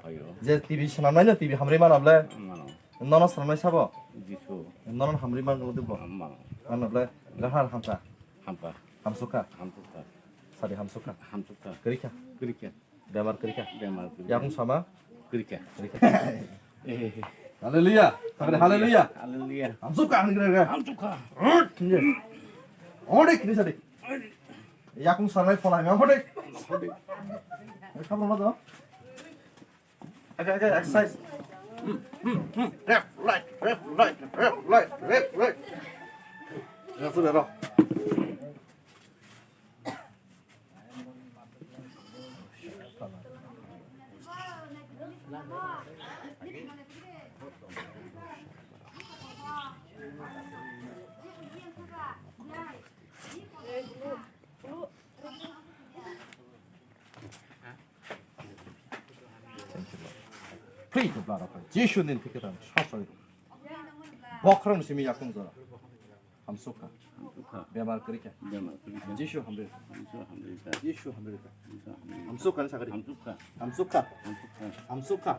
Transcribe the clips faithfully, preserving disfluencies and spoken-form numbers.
Phaio. Je T V swnamnai no, T V hamri mano ble. Mano. Nono swnamnai sabo? Jisu. Nono hamri mano de bo. Mano. Mano ble. Rahar hamsa. Hamsa. Hamsukha. Hamsukha. Sadi hamsukha. Hamsukha. Kwrwikha. Kwrwikha. Bemar kwrwikha. Bemar kwrwikha. Yakung sama. Kwrwikha. Kwrwikha. Eh. Hallelujah. Sakri hallelujah. Hallelujah. Hamsukha, hamsukha. Hamsukha. Odik ni sadi. Yakung sanai phola hamya odik. Odik. Khabro ma do. Oke, oke, exercise. Left, right, left, right, left, right, left, right. Ya sudah, roh. Plead the blood of Christ. Jisu ni thik khe tang sasai. Bokhorok ni simi yakung jora. Hamsukha. Hamsukha. Bemar kwrwikha. Bemar kwrwikha. Jisu hamri. Jisu hamrikha. Jisu hamrikha. Jisu hamrikha. Hamsukha ni sakari. Hamsukha. Hamsukha. Hamsukha. Hamsukha.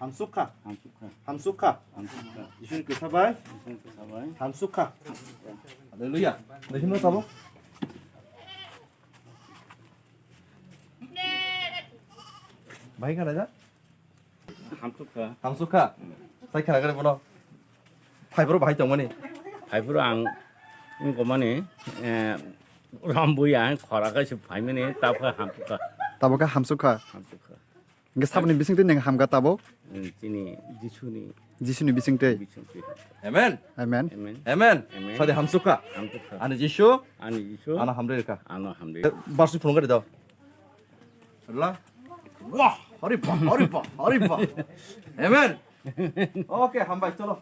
Hamsukha. Hamsukha. Hamsukha. Hamsukha. Hamsukha. Jisu ni kwsa bai. Jisu ni kwsa bai. Hamsukha. Hamsukha. Hallelujah. Dai himno sabo. Bahai khana ja? Hamsukha. Hamsukha? Sai khana gari bono. Phaiboro bahai tongmani. Phaiboro ang wngkha mani, eh, Rambuya ang khora kaisa phaimani, tabukha hamsukha. Tabukha hamsukha. Hamsukha. Hingke saboni bisingtwi neng hamkha tabuk? Hmm, chini Jisuni. Jisuni bisingtwi. Bisingtwi. Amen. Amen. Amen. Amen. Amen. Sadi hamsukha. Hamsukha. Ani Jisu. Ani Jisu. Ano hamri rikha. Ano hamri. Barsi phunung gari do. Rla. Wah, haripa, haripa, haripa. Amen. Oke, hambai, cholo.